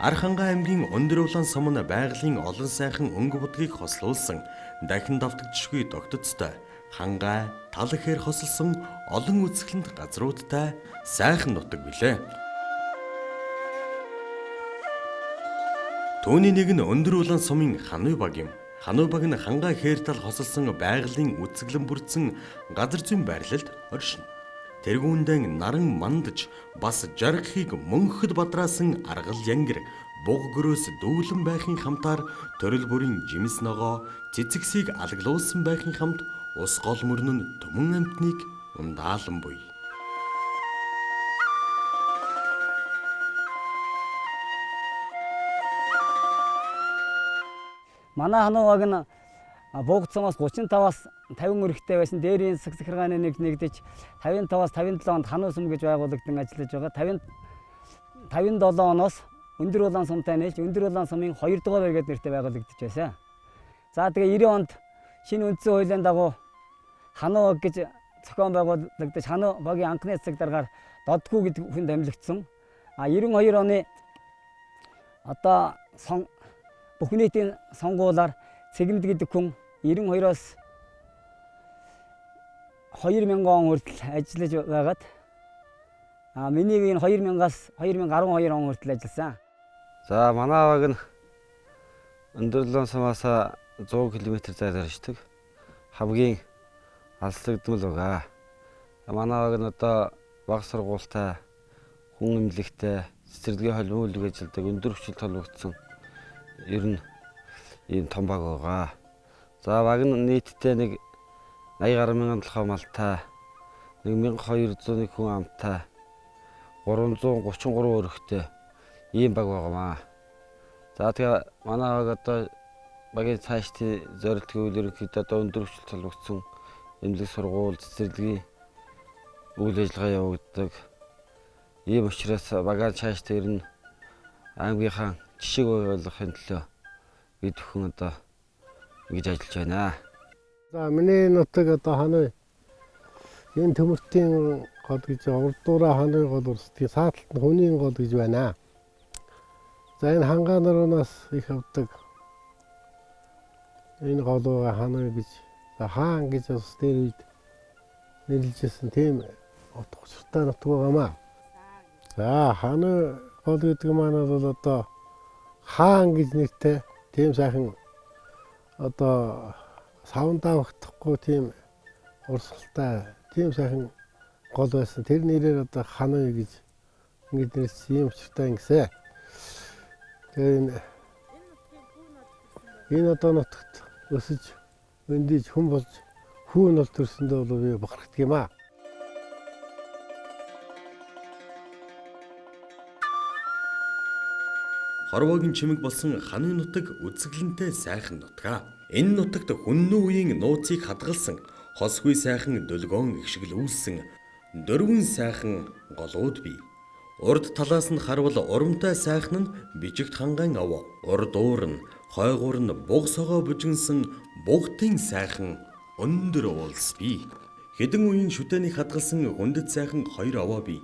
Архангай аймгийн Өндөр Улаан сум нь байгалийн олон сайхан өнгө будгийг хослуулсан дахин давтагдшгүй тогтцтой хангай тал ихээр хосолсон олон үзэсгэлэнт газруудтай сайхан нутаг билээ. Түүний нэг нь Өндөр Улаан сумын Хануй баг юм. Хануй баг нь хангай хээр тал хосолсон байгалийн үзэсгэлэн бүрдсэн газар зүйн байрлалд оршино. Тэргүүндэн наран мандаж бас жаргахыг мөнхөд бадраасан аргал янгир буг гөрөөс дүүлэн байхын хамтаар төрөл бүрийн жимс ногоо цэцэгсийг алаглуулсан байхын хамт ус гол мөрөн нь түмэн амьтныг ундаалan буй. Манай Хануй баг нь Буугцсамаас 35-аас 50 өрхтэй байсан. Дээрийн засаг захиргааны нэг нэгдэж 55-аас 57 онд Хануй сум гэж байгуулагдан ажиллаж байгаа. 57 оноос Өндөр Улаан сумтай нийлж Өндөр Улаан сумын 2 дугаар бригад нэртэй байгуулагдаж байсан. За тэгээ 90 онд шинэ үндсэн хуулийн дагуу Хануй баг гэж зохион байгуулагдаж Хануй багийн анхны засаг даргаар Додгүү гэдэг хүн томилогдсон. А 92 оны одоо бүх нийтийн сонгуулиар Цэгэмд гэдэг хүн 92-оос 2000 он хүртэл ажиллаж байгаад миний үеийн 2000-аас 2012 он хүртэл ажилласан. За манай баг нь Өндөр Улаан сумаас 100 км зайд оршдог. Хамгийн алслагдмал байгаа. Манай баг нь одоо баг сургуультай, хүн эмнэлэгтэй, цэцэрлэгийн холбоон үйлдвэр ажилладаг, өндөр хүчилд холбогдсон ер нь ийм том баг байгаа. За баг нь нийтдээ нэг 80 гаруй мянган толгой малтай, 1201 хүн амтай, 333 өрхтэй ийм баг байгаамаа. За тэгээ манай баг одоо багийн цаашдын зорилт гэвэл ерөнхийдөө одоо өндөр хүчилд холбогдсон эмнэлэг сургууль, цэцэрлэгийн үйл ажиллагаа явагддаг. Ийм учраас багаа цаашдаа ер нь аймгийнхаа жишээг ойлгохын төлөө бид бүхэн одоо ингэж ажиллаж байна. За миний нутаг одоо Хануй энэ төмөртийн гол гэж урдуураа Хануй гол урсдгийг сааталт нь хүний гол гэж байна. За энэ хангаа нуруунаас их авдаг энэ голууга Хануй гэж хаан гэж бас тэр үед нэрлэжсэн тийм утга учиртай нутаг байгаамаа. За Хануй гол гэдэг маань бол одоо хаан гэж нэртэй тийм сайхан одоо савндаа багтахгүй тийм урсгалтай тийм сайхан гол байсан. Тэр нэрээр одоо Хануй гэж ингэж нэрсэн юм учиртай ингэсэ. Тэгээ энэ одоо нутагт өсөж өндийж хүн болж хүүн бол төрсөндөө бол би бахархдаг юм аа. Хорвоогийн чимэг болсон Хануй нутаг үзэсгэлэнтэй сайхан нутгаа. Энэ нутагт хүннү үеийн нууцыг хадгалсан хосгүй сайхан дөлгөөн ихшиглүүлсэн дөрвөн сайхан голууд бий. Урд талаас нь харвал урамтай сайхан нь бичигт хангайн ав. Урд уур нь хойгуур нь буг согоо бужигнсан бугтын сайхан өндөр уулс бий. Хэдэн үеийн шүтээнийг хадгалсан хүндэт сайхан хоёр овоо бий.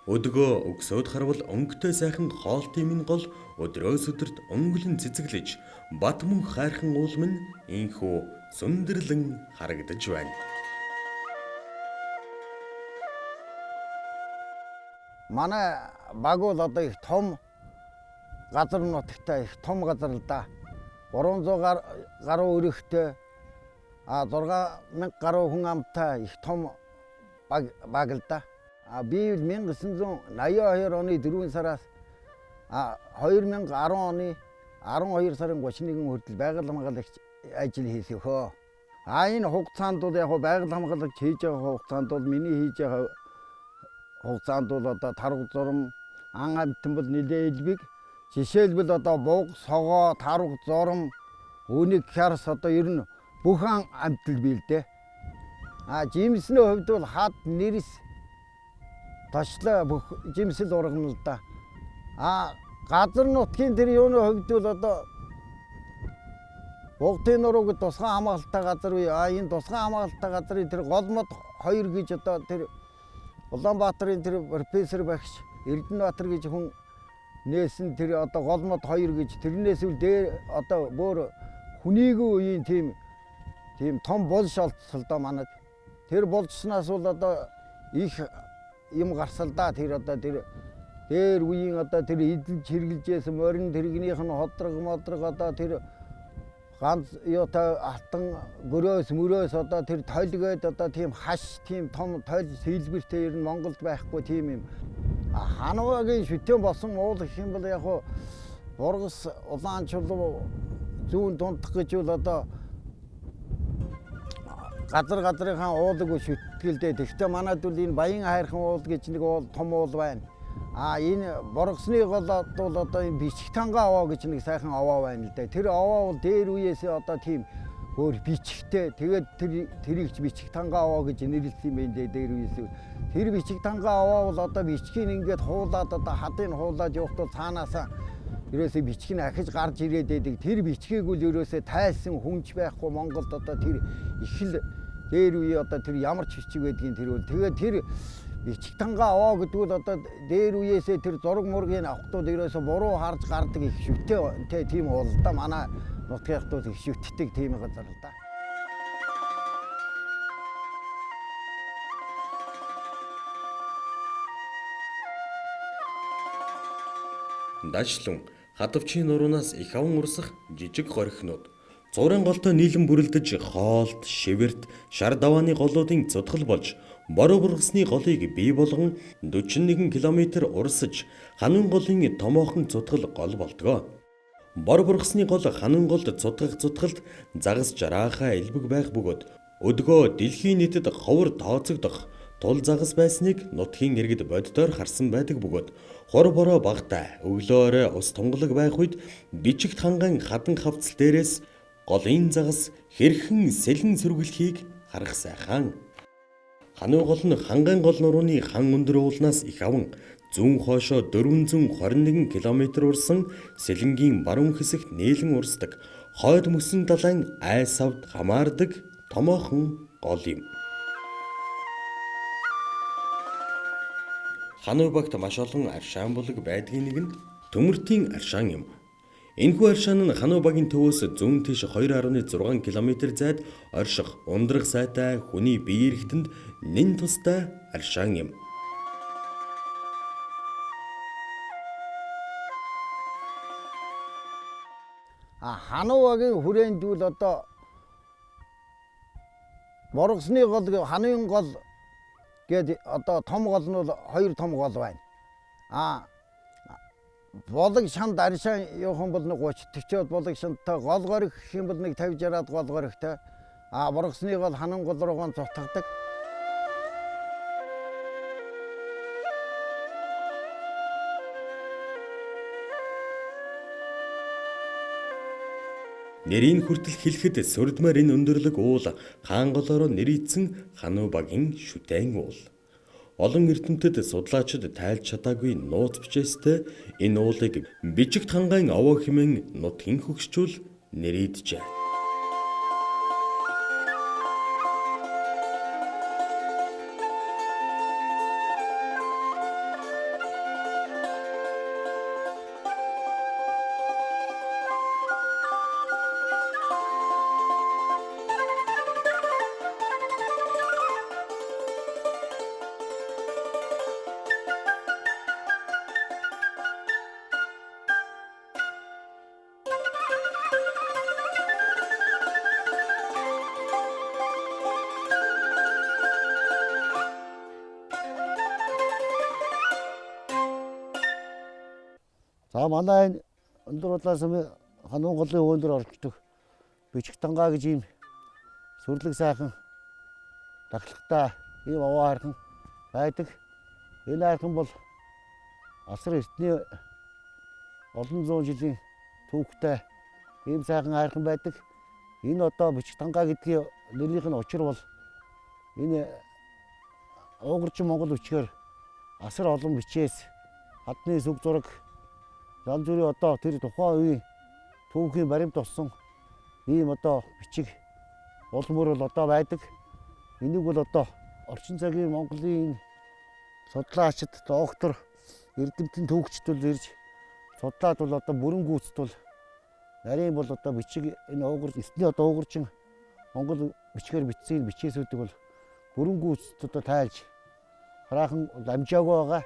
Өдгөө өгсөөд харвал өнгөтэй сайхан хоолтын минь гол өдрөөс өдөрт өнгөлөн цэцэглэж бат мөнх хайрхан уул минь инхүү сүндэрлэн харагдаж байна. Манай баг бол одоо их том газар нутагтай их том газар л да. 300 гаруй өрхтэй 6000 гаруй хүн амтай их том баг л да. Би 1982 оны 4 сараас 2010 оны 12 сарын 31 хүртэл байгаль хамгаалагч ажил хийсэхөө. Энэ хугацаанд бол яг байгаль хамгаалагч хийж байгаа хугацаанд бол миний хийж байгаа хугацаанд бол одоо тарга зурм, ан амьтан бол нэлээд элбэг. Жишээлбэл одоо буг, согоо, тарга зурм, үнийг хярс одоо ер нь бүх ан амьтал бий л дээ. Жимсний хувьд бол хад, нэрс, точлоо бүх жимсэл ургана л да. Газар нутгийн тэр юуны хувьд бол одоо Бугтын нурууг тусгай хамгаалалттай газар бий. Энэ тусгай хамгаалалттай газрын тэр голмод 2 гэж одоо тэр Улаанбаатарын тэр профессор багш Эрдэнэбаатар гэж хүн нээсэн тэр одоо голмод 2 гэж тэрнээс үл дээр одоо бүр хүнийгөө үеийн тийм том булш олдсон л доо манад. Тэр булжснаас бол одоо их юм гарсан л да. Тэр одоо тэр дээр үеийн одоо тэр эдэлж хэрглэжсэн морин тэрэгнийх нь ходрог модрог одоо тэр ганц юутай алтан гөрөөс мөрөөс одоо тэр тойлгээд одоо тийм хаш тийм том тойл сэлбэртэй ер нь Монголд байхгүй тийм юм. Ханувагийн шүтэн болсон уул гэх юм бол яг хуу Бургас улаан чулуу зүүн дундах гэж бол одоо газар газрынхаа уулыг шүтгэлдээ. Тэгэхдээ манад бол энэ Баян хайрхан уул гэж нэг уул том уул байна. А энэ Бургасны гол бол одоо энэ Бичгтанга овоо гэж нэг сайхан овоо байна л да. Тэр овоо бол дээр үеэсээ одоо тийм өөр бичгтэй. Тэгээд тэрийг ч Бичгтанга овоо гэж нэрлэсэн юм байна дээ дээр үеэсээ. Тэр Бичгтанга овоо бол одоо бичгийг ингээд хуулаад одоо хадыг хуулаад явахд бол цаанаасаа ерөөсөө бичг нь ахиж гарч ирээд байдаг. Тэр бичгийг үл ерөөсөө тайлсан хүнч байхгүй Монголд одоо тэр их л дээр үе одоо тэр ямар ч бичиг байдгийг тэр бол тэгээд тэр Бичгтанга овоо гэдэг бол одоо дээр үеэсээ тэр зураг мургийг авахдууд ерөөсөө буруу харж гардаг их шүтээ тийм уул л да. Манай нутгийнхад бол их шүтдэг тийм газар л да. Дашлун хадавчийн нуруунаас их аван урсах жижиг горхинууд зуурын голтой нийлэн бүрэлдэж хоолт, шивэрт, шар давааны голуудын цутгал болж Бороо бургасны голыг бий болгон 41 км урсаж Ханын голын томоохон цутгал гол болдгоо. Бор бургасны гол Ханын голд цутгах цутгалд загас жараахаа элбэг байх бөгөөд өдгөө дэлхийн нийтэд ховор тооцогдох тул загас байсныг нутгийн иргэд боддоор харсан байдаг бөгөөд хор бороо багтай өглөөрөө ус тунгалаг байх үед бичигт ханган хадан хавцал дээрээс голын загас хэрхэн сэлэн сөргөлхийг харах сайхан. Хануй гол нь Ханган гол нурууны хан өндөр уулнаас их аван зүүн хойшоо 421 км урсан Сэлэнгийн баруун хэсэгт нийлэн урсдаг хойд мөсөн далайн айс авд хамаардаг томоохон гол юм. Хануй багт маш олон аршаан булаг байдгийн нэг нь Төмөртийн аршаан юм. Энэхүү аршаан нь Хануй багийн төвөөс зүүн тийш 2.6 км зайд орших ундрах сайтай хүний бие эрхтэнд нэн тустай аршаан юм. А Хануй багийн хүрээнд бол одоо Бургасны гол, Хануйн гол гээд одоо том гол нь бол хоёр том гол байна. А булаг шанд аршаан явах юм бол нэг 30 40-од булаг шандтай, гол горих гэх юм бол нэг 50 60-аад гол горихтай. А Бургасны гол Ханан гол руугаан цутгадаг. Нэрийг хүртэл хэлэхэд сөрдмөр энэ өндөрлөг уул хаан голоороо нэрийдсэн Хануй багийн шүтэн уул. Олон эрдэмтэд судлаачид тайлж чадаагүй нууц бичээстэй энэ уулыг бичигт хангайн овоо хэмээн нутгийн хөгшчүүл нэрийджээ. За манай энэ өндөр улаан сумын Хануй голын өндөр орчдөг Бичгтанга гэж ийм сүрлэг сайхан дахлагтай ийм овоо хайрхан байдаг. Энэ хайрхан бол асар эртний олон зуун жилийн түүхтэй ийм сайхан хайрхан байдаг. Энэ одоо Бичгтанга гэдгийн нэрнийх нь учир бол энэ уугарчин Монгол бичгээр асар олон бичээс хадны сүг зураг янз бүрийн одоо тэр тухайн үеийн түүхийн баримт болсон ийм одоо бичиг улмөр бол одоо байдаг. Энийг бол одоо орчин цагийн Монголын судлаачид, доктор, эрдэмтэн түүхчид бол ирж Судлаад бол одоо бүрэн гүйцэд бол нарийн бол одоо бичиг энэ уугар эсний одоо уугарчин Монгол бичгээр бичсэн бичээсүүдийг бол бүрэн гүйцэд одоо тайлж хараахан амжаагүй байгаа.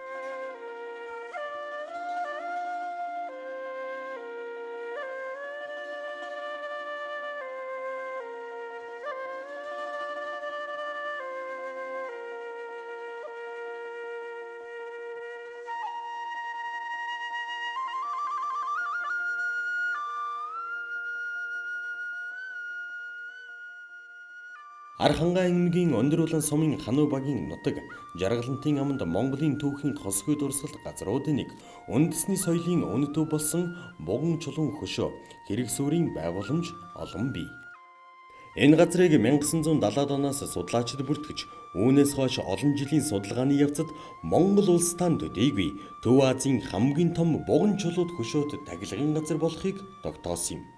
Архангай аймгийн Өндөр Улаан сумын Хануу багийн нутаг Жаргалантын аманд Монголын түүхийн хосгүй дурсгалт газруудын нэг үндэсний соёлын үнэ төв болсон Буган чулуун хөшөө хэрэг сүрийн байгууламж олон бий. Энэ газрыг 1970-ад оноос судлаачид бүртгэж үүнээс хойш олон жилийн судалгааны явцад Монгол улс тань төдийгүй Төв Азийн хамгийн том буган чулууд хөшөөт тахилгын газар болохыг тогтоосон юм.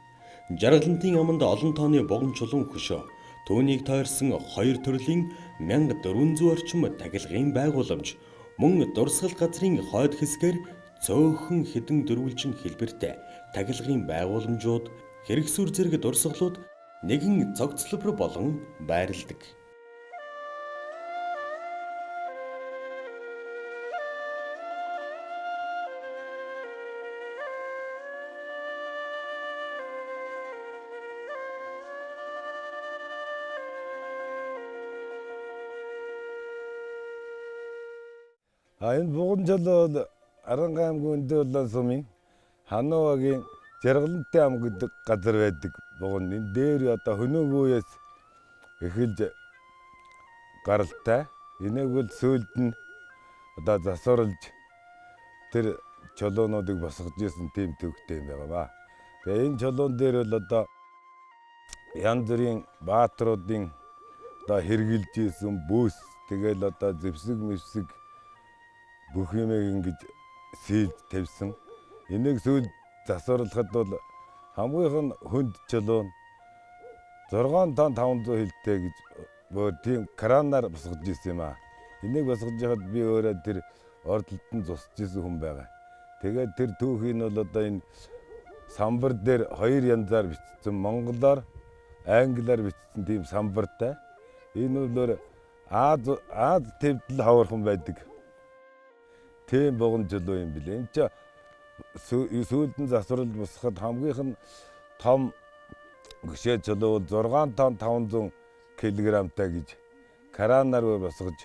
Жаргалантын аманд олон тооны буган чулуун хөшөө түүнийг тойрсон хоёр төрлийн 1400 орчим тахилгын байгууламж мөн дурсгал газрын хойд хэсгээр цөөхөн хэдэн дөрвөлжин хэлбэртэй тахилгын байгууламжууд хэрэгсүр зэрэг дурсгалууд нэгэн цогцлбор болон байрладаг. Энэ Буган чулуу бол Архангай аймгийн Өндөр Улаан сумын Хануу багийн Жаргалантын ам гэдэг газар байдаг буган. Энэ дээр одоо хөнөөг үеэс эхэлж гаралтай. Энийг бол сүүлд нь одоо засварлаж тэр чулуунуудыг босгож исэн тийм төвхтэй юм байгаа. Тэгээ энэ чулуун дээр бол одоо янз бүрийн баатруудын одоо хэрглэж исэн бүс, тэгэл одоо зэвсэг мэвсэг бүх юмыг ингэж сийлж тавьсан. Энийг сүүлд засварлахад бол хамгийн нь хүнд чулуу 6 тонн 500 хилтэй гэж өөр тийм кранаар босгож исэн юм аа. Энийг босгож яхад би өөрөө тэр ордолд нь зусж исэн хүн байгаа. Тэгээд тэр түүхийг нь бол одоо энэ самбар дээр хоёр янзаар бичсэн, монголоор, англиар бичсэн тийм самбартай. Энэ бол Аз твдэл хавархан байдаг. Тийм буган чулуу юм билээ. Энд чи сүүлд нь засварлаж босгоход хамгийн нь том гөшөө чулуу 6 тонн 500 килограммтай гэж кранаар босгож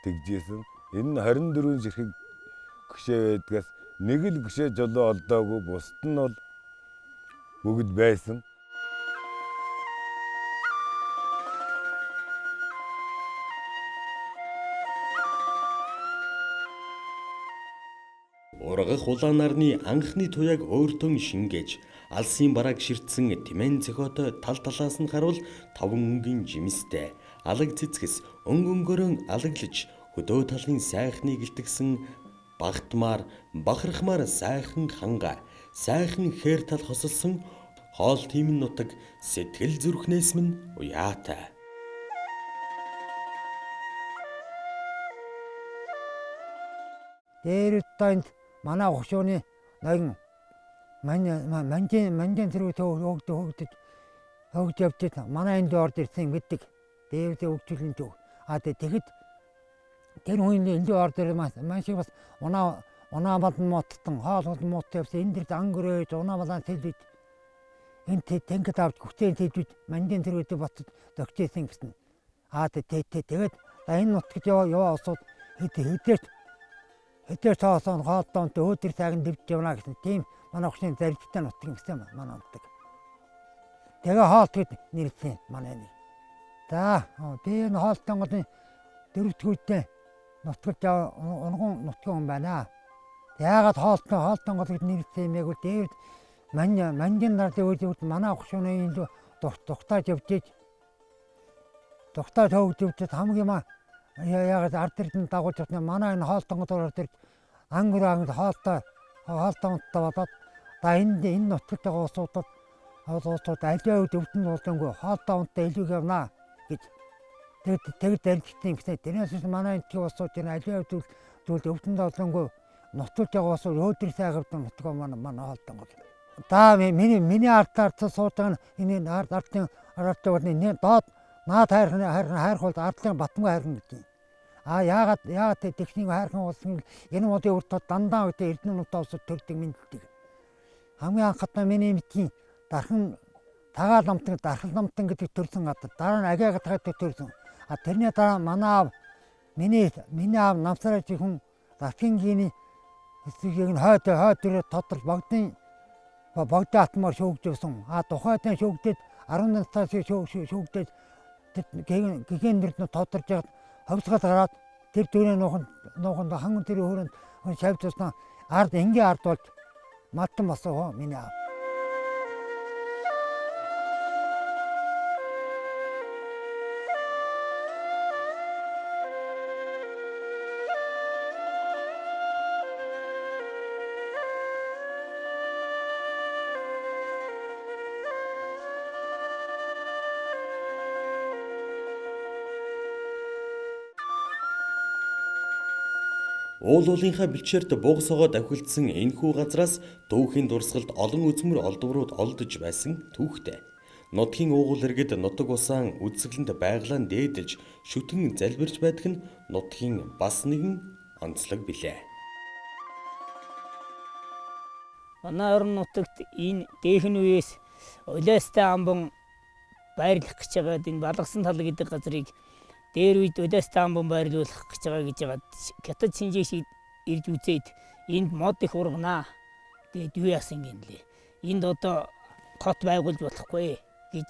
тэгжсэн. Энэ нь 24 ширхэг гөшөө байдгаас нэг л гөшөө чулуу олдоогүй, бусд нь бол бүгд байсан. Ургах улаан нарны анхны туяаг өөртөө шингээж алсын барааг ширтсэн тэмэн цохиотой тал талаас нь харуул таван өнгийн жимстэй алаг цэцгэс өнгө өнгөөрөө алаглаж хөдөө талын сайхныг илтгэсэн багтмаар бахархмаар сайхан ханга сайхан хээр тал хосолсон хоол тиймэн нутаг сэтгэл зүрхнээс минь уяатай. Дээр танд манай хошууны ноён манжин зэрэг хөөгдөж явж манай энд орд ирсэн гэдэг. Дээвдээ хөгжүүлэн төв. А тэгэхэд тэр хүн энд орд ирмаас маань шиг бас унаа балан муутсан, хоол хол муут явсан. Энэ дэр ангөрөөж унаа балан сэлвэд энэ тэнгид авч хүчээр сэлвэд манжин зэрэгтэй боцод зөгчээсэн гэсэн. А тэгээд энэ нутагт яваа улсууд хэдээр тоосон хоолтоонтой өөдөр сайхан дэвж явна гэсэн тийм манай хөшний зарилттай нутаг юм гэсэн манай нутаг. Тэгээ хоолт гэд нэрлсэн манай нэг. За би энэ хоолтон голын дөрөвдүгээр үедээ нутагт унган нутгийн хүн байна. Яагаад хоолтон гол гэд нэрлсэн юм яг үл дээвд манжин нарын үед манай хөшөөний энэ дугтааж явж иж дугтааж хөөгдөж хамгийн маа яагаад ард ирдэн дагуулж явсан манай энэ хоолтон гол орд ирд ангөр ангид хоолтонтой болоод да энэ нутагт байгаа улсуудад аливаа үед өвдөн болонгүй хоолтонтой илүү явна гэж тэг дэрэгдсэн гэсэн. Тэрнээс манай энэ улсууд энэ аливаа үед зүйл өвдөн болонгүй нутагт яваас өөдөр сайхавдан нутгаа манай хоолтон гол. За миний ардаар суудаг нь энэ ардын ардын доод наад хайрхан хайрхуул ардлын Батмга хайрхан гэдэг. А яагаад техник хайрхан болсон энэ модын урд дандаа үедээ Эрдэнэ нутгаа улсад төрдөг мэндэлдэг. Хамгийн анхадаа миний мэдхийн дархан тагаал намтан дархал намтан гэдэг төрсөн газар. Дараа нь Агиагат гэдэг төрсөн. А тэрний дараа манай аав миний аав намсараач хүн Ратгингийн хэсгийг нь хойд дөрөв тодорч богдын атмаар шүүгдсэн. А тухайд шүүгдээд 10 настаас шүүгдээд гэгэн нэрд нь тодорч яхад ховсгол гараад тэр дөрөв нуухан ханган тэр хөрөнд шавь туснаа ард энгийн ард болж маттан болсон миний аав. Уул уулынхаа бэлчээрт буг согоо давхилдсан энэхүү газраас түүхийн дурсгалд олон үзмэр олдврууд олдож байсан түүхтэй. Нутгийн уугуул иргэд нутаг усаан үзэсгэлэнт байглаан дээдэлж шүтэн залбирч байдаг нь нутгийн бас нэгэн онцлог билээ. Манай орон нутагт энэ дээхэн үеэс Улиастай амбан байрлах гэж байгаад энэ Балгасан тал гэдэг газрыг дээр үед Улиастай амбан байрлуулах гэж байгаа гэж яагаад хятад шинжээ шиг ирж үзээд энд мод их урганаа. Тэгээд юу яасан гинлээ. Энд одоо хот байгуулж болохгүй гэж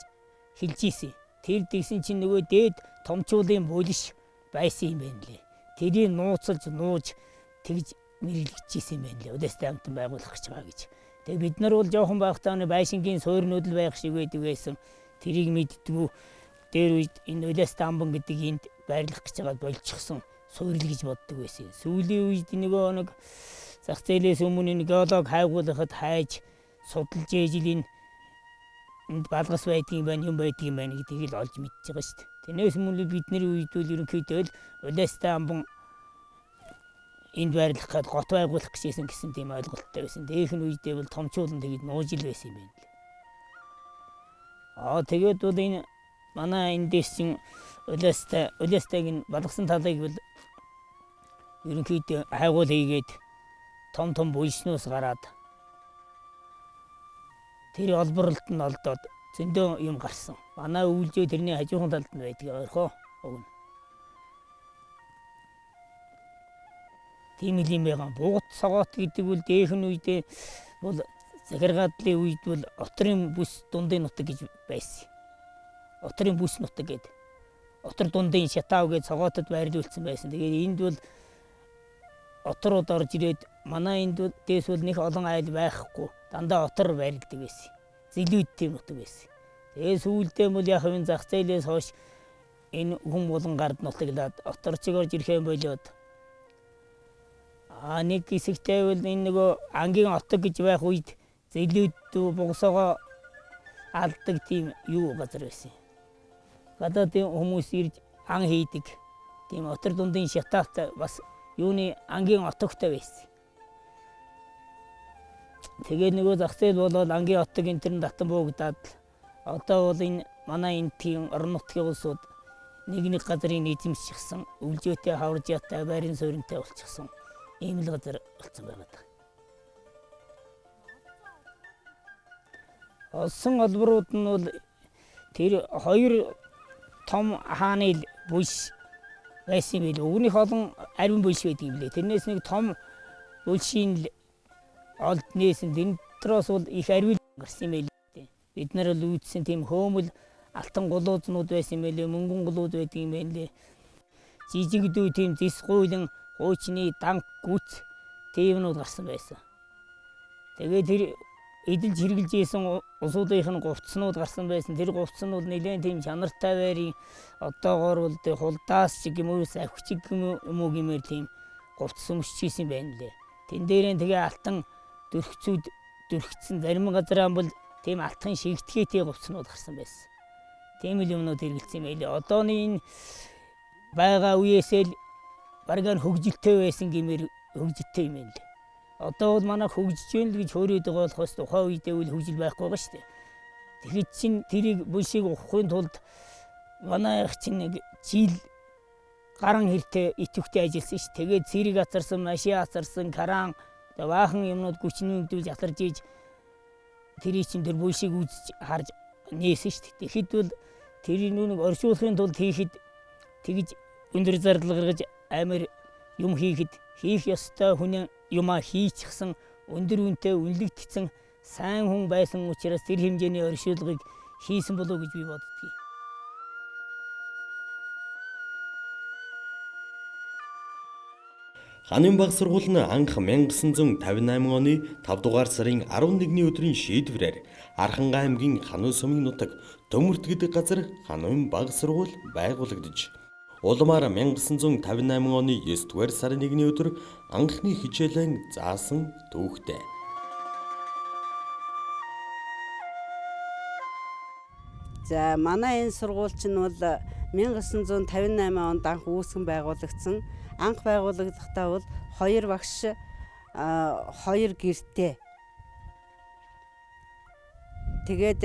хэлж ийсэн. Тэр дэгсэн чинь нөгөө дээд томчуулын бүлш байсан юм байна лээ. Тэрийг нууцлж нууж тэгж мэрлэгдэж исэн юм байна лээ. Улиастай амтан байгуулах гэж байгаа гэж. Тэгээ бид нар бол жоохон байхдаа байшингийн суурнууд л байх шиг байдаг байсан. Тэрийг мэддгүү. Дээр үед энэ Улиастай амбан гэдэг энд байрлах гэж байгаад болчихсон суурил гэж боддог байсан. Сүүлийн үед нөгөө нэг зах зээлээс өмнө энэ геолог хайгуулахад хайж судалж ээж л энэ энд балгас байдгийн байна, юм байдгийн байна гэдгийг л олж мэдж байгаа шүү дээ. Тэрнээс өмнө бидний үед бол ерөнхийдөө л Улиастай амбан энд байрлах гээд гот байгуулах гэжсэн гэсэн тийм ойлголттой байсан. Дээхэн үедээ бол томчуулан тэгээд нууж ил байсан юм байна л. Аа тэгээд бол энэ манай эндээс чинь Улиастайг нь Балгасан талыг бол ерөнхийдөө хайгуул хийгээд том том бүлшнөөс гараад тэр олборлолт нь олдоод зөндөө юм гарсан. Манай өвлжөө тэрний хажуухан талд нь байдаг ойрхоо уг нь. Тийм л юм байгаа. Бугат согоот гэдэг бол дээхэн үедээ бол захиргаадлын үед бол отрын бүс дундын нутаг гэж байсан. Отрын бүс нутаг гэдэг. Отор дундын шатаав гэж согоотод байрлуулсан байсан. Тэгээд энд бол отрууд орж ирээд манай энд дээс бол нэг олон айл байхгүй. Дандаа отор байрладаг байсан. Зэлүүд тийм нутаг байсан. Тэгээд сүүлдээ бол яг энэ зах зээлээс хойш энэ хүн болон гард нутаглаад оторчиг орж ирэхэн болоод а нэг хэсэгтэй бол энэ нөгөө ангийн отог гэж байх үед зэлүүд бугсоогоо алдаг тийм юу газар байсан. Гадаадын хүмүүс ирж ан хийдэг. Тийм отор дундын шатаатай бас юуны ангийн отогтой байсан. Тэгээд нөгөө зах зээл болоод ангийн отог энэ төр татан буугдаад одоо бол энэ манай энтхийн орон нутгийн улсууд нэг нэг газрын эзэмшчихсэн, өвлжөөтэй хаваржаатай байрын сууринтай болчихсон ийм л газар болсон байгаа. Олсон олборууд нь бол тэр хоёр том хааны бүлш байсан юм билээ. Өгнөх олон ариун бүлш байдаг юм билээ. Тэрнээс нэг том бүлшийн олд нээсэн. Тэр дотроос бол их ариун гарсан юм билээ. Бид нар л үүдсэн тийм хөөмөл алтан гулуузнууд байсан юм билээ. Мөнгөн гулууд байдаг юм байна лээ. Жижиг дүү тийм зис гуйлан хуучны данк гүц тиймнүүд гарсан байсан. Тэгээд тэр эдэлж хэрглэж ийсэн улсуудынх нь говцнууд гарсан байсан. Тэр говц нь бол нэлээд тийм чанартай байрын одоогоор бол хулдаас чиг юм уу, савхичиг юм уу гэмээр тийм говц өмсч ийсэн байна лээ. Тэн дээрээ тэгээ алтан дөрхцүүд дөрхцэн зарим газараа бол тийм алтан шигтгээтэй говцнууд гарсан байсан. Тийм л юмнууд хэрэгэлсэн юм байлээ. Одооны энэ байгаа үеэсээ л бараг нь хөгжилтэй байсан гэмээр хөгжилтэй юм байна лээ. Одоо бол манай хөгжиж гин л гэж хөөрөөд байгаа болохоос тухайн үедээ үл хөгжил байхгүй байгаа шүү дээ. Тэгэхэд чин тэрийг бүшийг ухахын тулд манай ах чинь нэг жил гарan хэртэ идэвхтэй ажилласан ш. Тэгээд цэрэг ацарсан, машин ацарсан, каран баахан юмнууд гүчнүүдүүл ятарж ийж тэрийг чин тэр бүшийг үзэж харж нээсэн ш. Тэгэхэд бол тэрийг нүг оршуулахын тулд хийхэд тэгж өндөр зардал гаргаж амар юм хийхэд хийх ёстой хүн юмаа хийчихсэн өндөр үнэтэй үнэлэгдсэн сайн хүн байсан учраас тэр хэмжээний оршуулгыг хийсэн болов уу гэж би боддгийг. Ханын баг сургууль нь анх 1958 оны 5 дугаар сарын 11-ний өдрийн шийдвэрээр Архангай аймгийн Хануй сумын нутаг Төмөрт гэдэг газар Хануйн баг сургууль байгуулагдаж улмаар 1958 оны 9 дугаар сарын 1-ний өдөр анхны хичээлэн заасан түүхтэй. За манай энэ сургууль чинь бол 1958 онд анх үүсгэн байгуулагдсан. Анх байгуулагдахдаа бол 2 багш 2 гэртэй. Тэгээд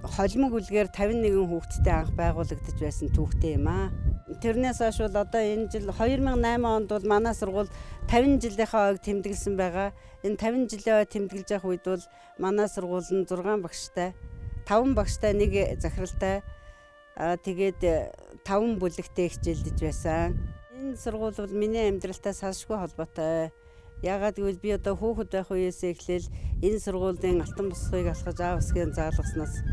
холимог үлгээр 51 хүүхэдтэй анх байгуулагдаж байсан түүхтэй юм аа. Тэрнээс хойш бол одоо энэ жил 2008 онд бол манай сургууль 50 жилийнхээ ойг тэмдэглэсэн байгаа. Энэ 50 жилийн ой тэмдэглэж явах үед бол манай сургууль нь 6 багштай, 5 багштай, 1 захиралтай, тэгээд 5 бүлэгтэй хичээлдэж байсан. Энэ сургууль бол миний амьдралтай салшгүй холбоотой. Яагаад гэвэл би одоо хүүхэд байх үеэсээ эхлээл энэ сургуулийн алтан босгыг алхаж аав эсгийн заалгаснаас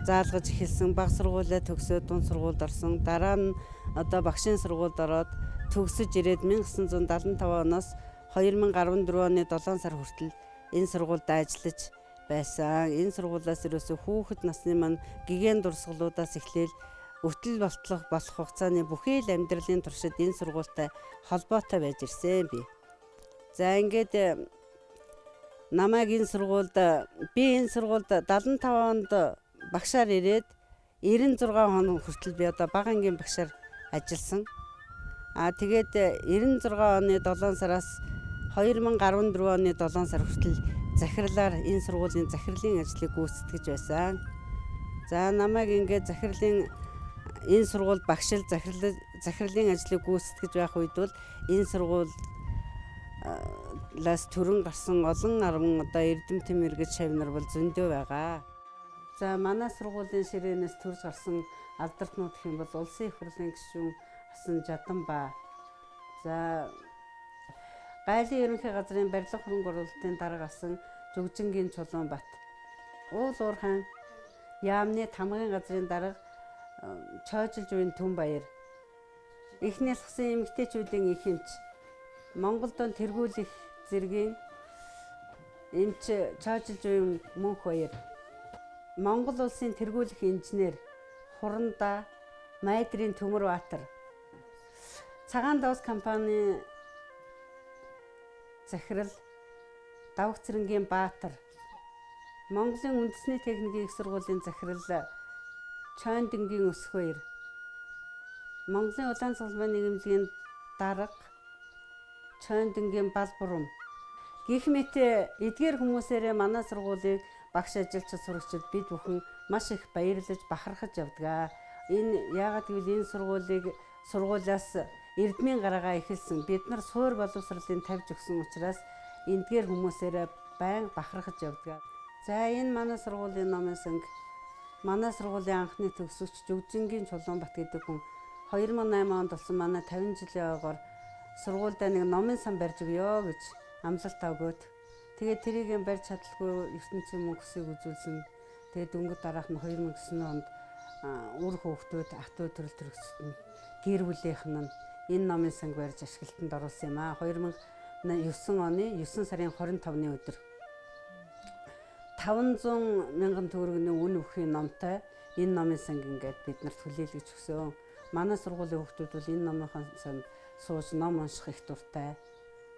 заалгаж эхэлсэн. Баг сургуулиа төгсөөд дунд сургуульд орсон. Дараа нь одоо багшийн сургуульд ороод төгсөж ирээд 1975 оноос 2014 оны 7 сар хүртэл энэ сургуульд ажиллаж байсан. Энэ сургуулиас ерөөсөө хүүхэд насны маань гигэн дурсгалуудаас эхлээл өтөл болтлох болох хугацааны бүхий л амьдралын туршид энэ сургуультай холбоотой байж ирсэн би. За ингээд намайг энэ сургуульд би энэ сургуульд 75 онд багшаар ирээд 96 он хүртэл би одоо бага ангийн багшаар ажилласан. Аа тэгээд 96 оны 7 сараас 2014 оны 7 сар хүртэл захирлаар энэ сургуулийн захирлын ажлыг гүйцэтгэж байсан. За намайг ингээд захирлын энэ сургууль багшил захирлын ажлыг гүйцэтгэж байх үед бол энэ сургуулиас төрөн гарсан олон арван одоо эрдэмтэн мэрэгч шавь нар бол зөндөө байгаа. За манай сургуулийн ширээнээс төрж гарсан алдартнууд гэх юм бол улсын их хурлын гишүүн Хасан Жаданба. За гайлын ерөнхий газрын барилга хөрөнгө оруулалтын дарга асан Зүгжингийн Чулуунбат. Уул уурхайн яамны тамгын газрын дарга Чойжилж буйн Түнбаяр. Их нялхсан эмэгтэйчүүдийн их эмч, Монгол дон тэргүүлэх зэргийн эмч Чойжилж буйн Мөнхбаяр. Монгол улсын тэргүүлэх инженер Хуранда Майдрын Төмөрбаатар. Цагаан давс компани захирал Давгцэрэнгийн Баатар. Монголын үндэсний техникийн их сургуулийн захирал Чойндөнгийн Өсгөөр. Монголын улаан цалмын нийгэмлэгийн дарга Чойндөнгийн Балбурум. Гэх мэт эдгээр хүмүүсээрээ манай сургуулийг багш ажилчид сурагчид бид бүхэн маш их баярлаж бахархаж явдаг. Энэ яагаад гэвэл энэ сургуулийг сургуулиас эрдмийн гараагаа эхэлсэн. Бид нар суур боловсролын тавьж өгсөн учраас эндгээр хүмүүсээрээ байнга бахархаж явдаг. За энэ манай сургуулийн номын санг манай сургуулийн анхны төгсөгч Зүгжингийн Чулуунбат гэдэг хүн 2008 онд болсон манай 50 жилийн ойгоор сургуульдаа нэг номын сан барьж өгөө гэж амлалт өгөөд тэгээд тэрийг барьж чадалгүй ертөнцийн мөнгөсийг үзүүлсэн. Тэгээд дөнгөж дараах нь 2009 онд үр хүүхдүүд ах トゥ төрөл төрөсөд нь гэр бүлийнх нь энэ номын санг барьж ашиглалтанд оруулсан юм аа. 2009 оны 9 сарын 25-ны өдөр 500 мянган төгрөгийн үн өвхийн номтой энэ номын санг ингээд биднэрт хүлээлгэж өгсөн. Манай сургуулийн хүүхдүүд бол энэ номынхон санд сууж ном унших их дуртай.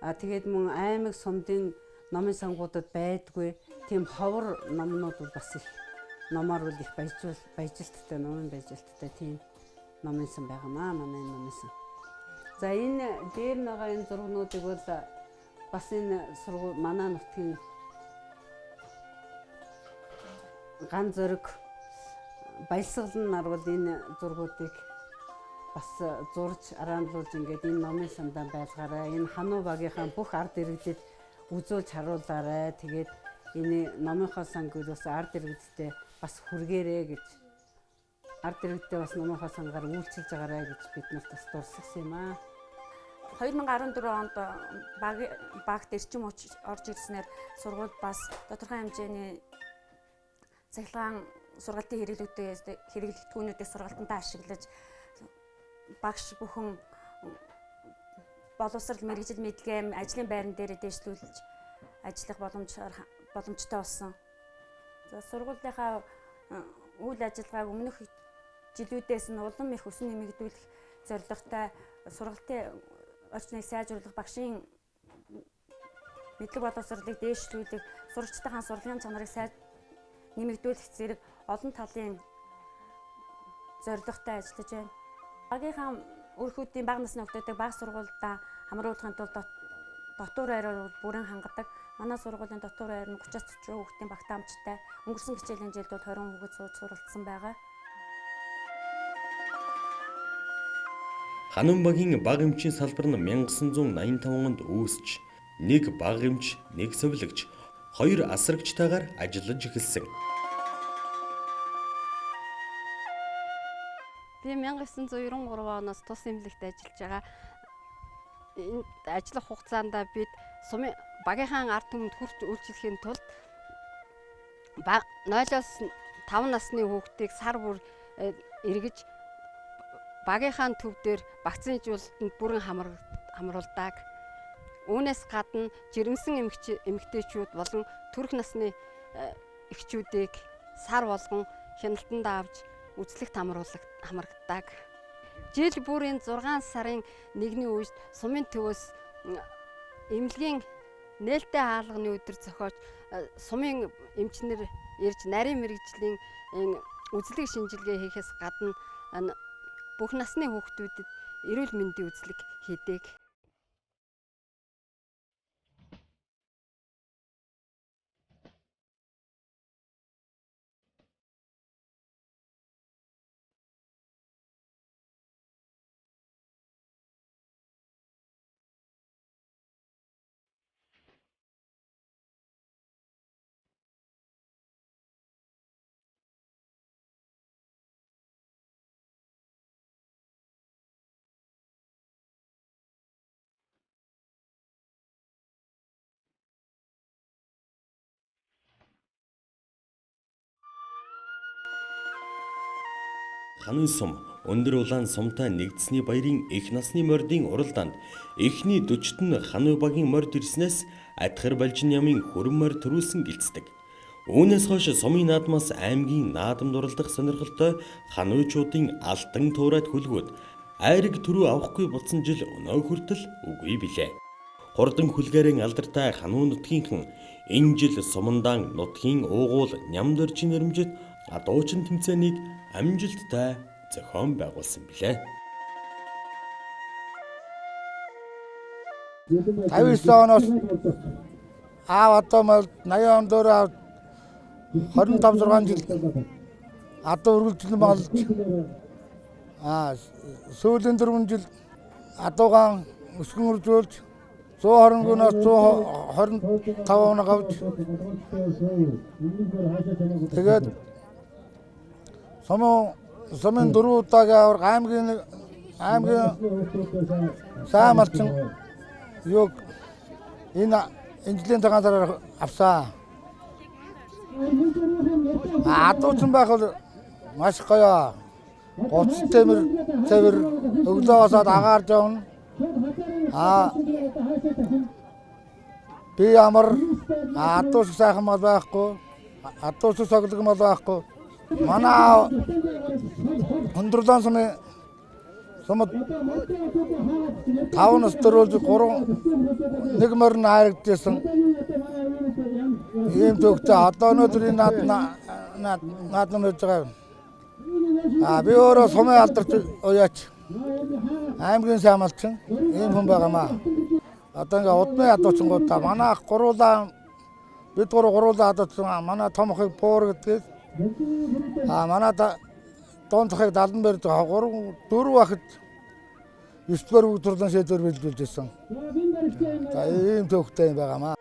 А тэгээд мөн аймаг сумдын номын сангуудад байдгүй тийм ховор номнууд бол бас их номоор бол их баяжилттай номын баяжилттай тийм номын сан байгаамаа манай номын сан. За энэ дээр байгаа энэ зургнуудыг бол Бас энэ сургууль манай нутгийн ган зориг баясгалан нарвал энэ зургуудыг бас зурж араамлуулж ингээд энэ номын сандаа байлгаарай. Энэ хануу багийнхаа бүх ард иргэдэд үзүүлж харуулаарай. Тэгээд энэ номынхоо санг бас ард иргэдтэй бас хүргээрэй гэж ард иргэдтэй бас номынхоо сангаар үйлчилж байгаарай гэж бид нарт бас дурсагсан юм аа. 2014 онд багт эрчим хүч орж ирснээр сургууль бас тодорхой хэмжээний цахилгаан сургалтын хэрэглэгдэхүүнүүдийг сургалтандаа ашиглаж багш бүхэн боловсрал мэргэжил мэдлэгээ ажлын байран дээр дэвшлүүлж ажиллах боломжтой болсон. За сургуулийнхаа үйл ажиллагааг өмнөх жилүүдээс нь улам их өсөн нэмэгдүүлэх зорилготой сургалтын орчныг сайжруулах, багшийн мэдлэг боловсролыг дээшлүүлэх, сурагчдын сурлагын чанарыг сайн нэмэгдүүлэх зэрэг олон талын зорилготой ажиллаж байна. Багийнхаа өрхүүдийн бага насны хүүхдүүдийг бага сургуульдаа хамруулахын тулд дотуур байраар бүрэн хангадаг. Манай сургуулийн дотуур байр нь 30-40 хүүхдийн багтаамжтай. Өнгөрсөн хичээлийн жилд бол 20 хүүхэд сууж суралцсан байгаа. Ханун багийн бага эмчийн салбар нь 1985 онд үүсч нэг бага эмч, нэг совилогч, хоёр асрагчтайгаар ажиллаж эхэлсэн. Би 1993 оноос тус эмнэлэгт ажиллаж байгаа. Энэ ажиллах хугацаанд бид сумын багийнхаа ард түмэнд хүрч үйлчлэхийн тулд 0-оос 5 насны хүүхдийг сар бүр эргэж багийнхаа төв дээр вакцинжуулалтанд бүрэн хамруулдаг. Үүнээс гадна жирэмсэн эмэгтэйчүүд болон төрөх насны эхчүүдийг сар болгон хяналтанд авч үзлэгт хамрагддаг. Жил бүрийн 6 сарын 1-ний үед сумын төвөөс эмнэлгийн нээлттэй хаалганы өдөр зохиож сумын эмчнэр ирж нарийн мэргэжлийн үзлэг шинжилгээ хийхээс гадна бүх насны хүүхдүүдэд эрүүл мэндийн үзлэг хийдэг. Ханын сум өндөр улаан сумтай нэгдсэний баярын их насны мордын уралдаанд эхний 40-т нь Хануй багийн морд ирснээс Адхар Балжин ямын хүрэн морь төрүүлсэн гэлцдэг. Үүнээс хойш сумын наадмаас аймгийн наадамд уралдах сонирхолтой хануйчуудын алтан туурайд хүлгүүд айраг төрөө авахгүй буцсан жил өнөө хүртэл үгүй билээ. Хурдан хүлгээрэн алдартай хануу нутгийнхан энэ жил сумандаан нутгийн уугуул нямдоржийн нэрмжит адуучин тэмцээнийг амжилттай зохион байгуулсан билээ. 59 оноос аав одоо мал 80 он дээр 25 6 жил адуу үргэлжлэн болж сүүлийн 4 жил адуугаан өсгөн үржүүлж 121-аас 125 он авч тэгээд сумын 4 удаагийн аварга аймгийн сайн малчин юг энэ жилийн цагаан сараар авсан. Адуучин байх бол маш гоё. Гоц тэмэр цэвэр өглөө босоод агаарж явна. Би амар адуу шиг сайхан мал байхгүй. Адуу шиг соглог мал байхгүй. Манай өндөрлөн сумын сумад 5 нас дөрвөлж 3 нэг морин хайрагдчихсан. Ийм төвхтэй одоо өнөөдөр энэ наадам хийж байгаа. Би өөрөө сумын алдарч уяач. Аймгийн сайн малчин ийм хүн байгаамаа. Одоо ингээ удмын ядуучингуудаа манай ах гуруулаа бид гуруулаа ядуусан манай том охийг Буур гэдгийг манай дунд охийг Далан барьж 3 4 ахад 9 дугаар үг турлан шийдвэр бэлдүүлж ирсэн. За ийм төвхтэй юм байгаамаа.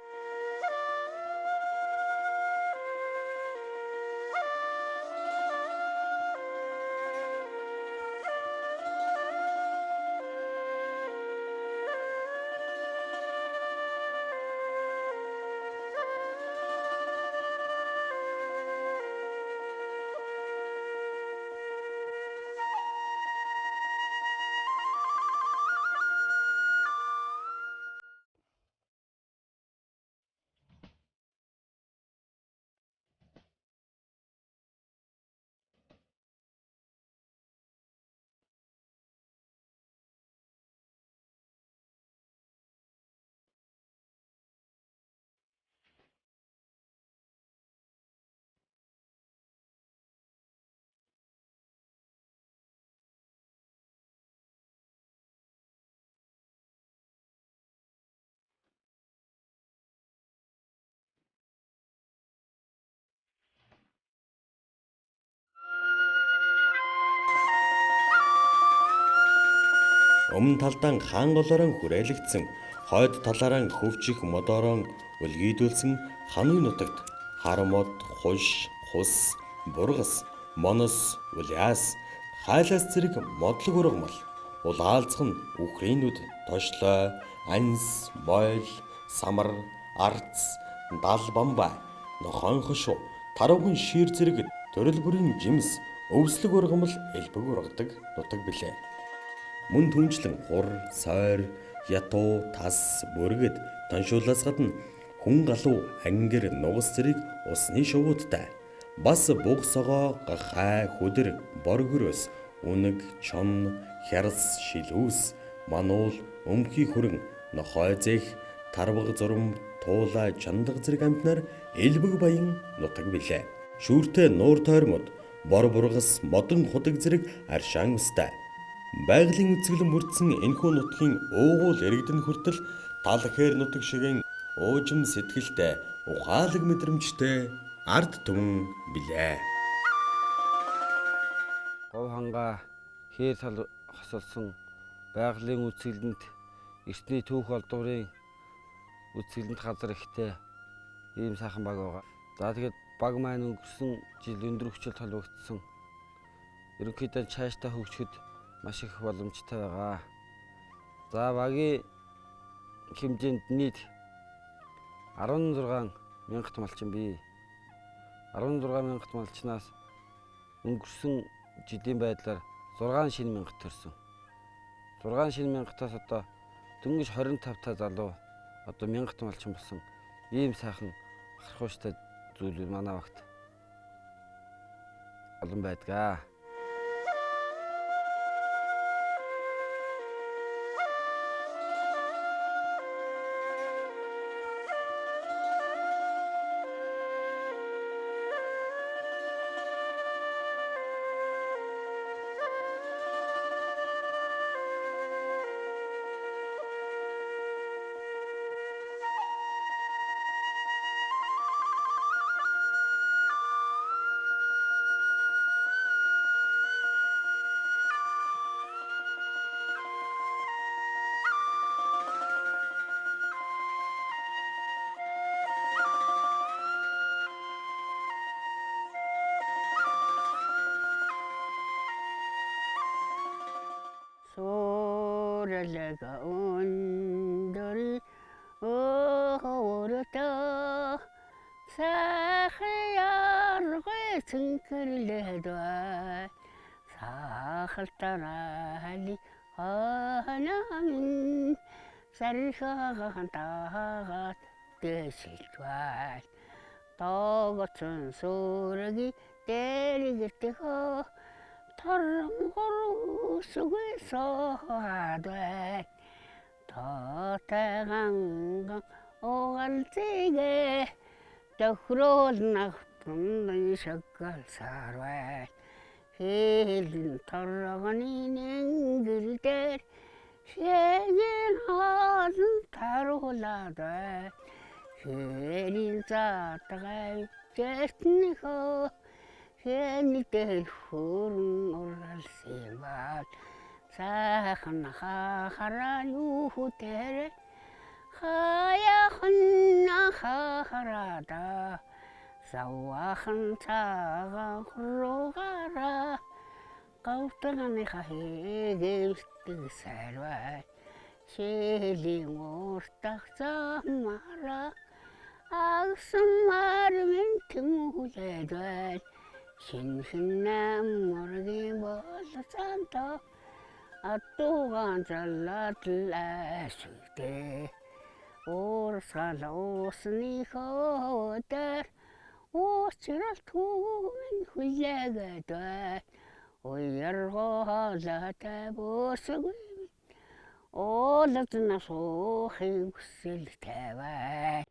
Өмнө талдаа хаан голоорон хүрээлэгдсэн, хойд талаараа хөвчих модоорон өлгийдүүлсэн хануй нутагт хар мод, хуш, хус, бургас, монос, улиас, хайлаас зэрэг модлог ургамал, улаалцхан, үхрийнүүд, тошлой, анс, мойл, самар, арц, дал бамбай, нохойн хошуу, таруухан шир зэрэг төрөл бүрийн жимс, өвслөг ургамал элбэг ургадаг нутаг билээ. Мөн түнчлэн хур, сойр, ятуу, тас, бүргэд, тоншуулаас гадна хүн галуу, ангир, нугас зэрэг усны шувуудтай. Бас буг согоо, гахай, хүдэр, боргөрөөс, үнэг, чон, хярс, шилүүс, мануул, өмхий хүрэн, нохой зэх, тарваг зурам, туулай, чандаг зэрэг амьтнаар элбэг баян нутаг билээ. Шүүртэй нуур тойрмод, бор бургас, модон худаг зэрэг аршаан устай. Байгалийн үзэсгэлэн бүрдсэн энэхүү нутгийн уугуул иргэдэн хүртэл тал хээр нутаг шигэн уужим сэтгэлтэй, ухаалаг мэдрэмжтэй ард түмэн билээ. Говь хангаа хээр тал хосолсон байгалийн үзэсгэлэнт эртний түүх олдврын үзэсгэлэнт газар ихтэй ийм сайхан баг байгаа. За тэгээд баг маань өнгөрсөн жил өндөр хүчил толбогдсон. Ерөнхийдөө цаашдаа хөгжихэд маш их боломжтой байгаа. За багийн хэмжээнд нийт 16 мянгат малчин бий. 16 мянгат малчнаас өнгөрсөн жилийн байдлаар 6 шинэ мянгат төрсөн. 6 шинэ мянгатаас одоо дөнгөж 25 та залуу одоо мянгат малчин болсон. Ийм сайхан бахархууштай зүйлүүд манай багт олон байдаг. Сууралага өндөр өөртөө сахиаргой цэнхэрлээд бай сахалтарали ханамин сархахан таагаад дэшилж бай тоогоцон сүрги дэрэгтэхөө торгорусгүй сохадвэ тотаганган огалзигэ тохирол нахтун шаггалсарвэ хэл торгоны нэнгэр дээр Шэгийн хоолн таруулаад бай. Шэрийн заатгай жэртнэхөө хэнтэй хөрн уралсан бал сайхан хахараа юу тэр хаяхан хахарада савахан цагаан хуруугаараа гавтганы хийгэлтэг сарвай шэлийн уртах замаараа агсамар минь тэмүүлээд бай шинхэн моргийн болцоонтой адуугаан залаад лайшигдээ уурсгал уусны хөөдөр уучрал түүмэн хүлээгээд бай уяргоолаатай бөөсгүй уулзна суухын хүсэл тавай.